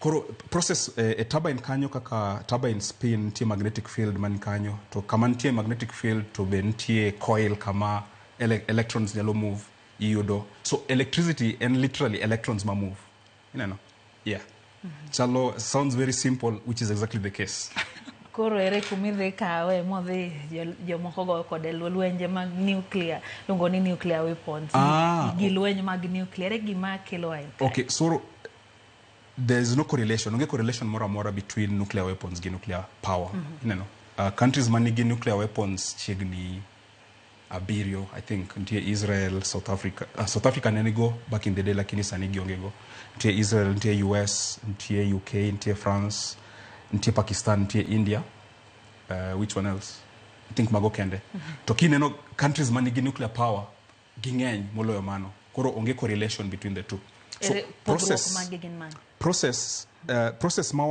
Koro process e turbine kanyo, kaka turbine spin, nitie magnetic field man kanyo. To kama nitie magnetic field to be nitie coil kama electrons nyalo move, iyudo. So electricity en literally electrons ma move. Ineno? Yeah. Chalo sounds very simple, which is exactly the case. Koro ere kumidhi kawe modhi jomoko go kode lwenje mag nuclear, luongo ni nuclear weapons? Gi lweny mag nuclear, ere gima kelo ae? Okay, so there is no correlation, onge correlation moro amora between nuclear weapons gi nuclear power. Ineno? Countries manigi nuclear weapons chiegni abiriyo, I think. Nitie Israel, South Africa, South Africa ne nigo back in the day, lakini sani gionge go. Nitie Israel, nitie US, nitie UK, nitie France, nitie Pakistan, nitie India. Which one else? I think mago kende. To kineno countries manigi nuclear power ging'eny moloyo mano. Koro onge correlation between the two. So Ere pogruok mage gin mage? Process ma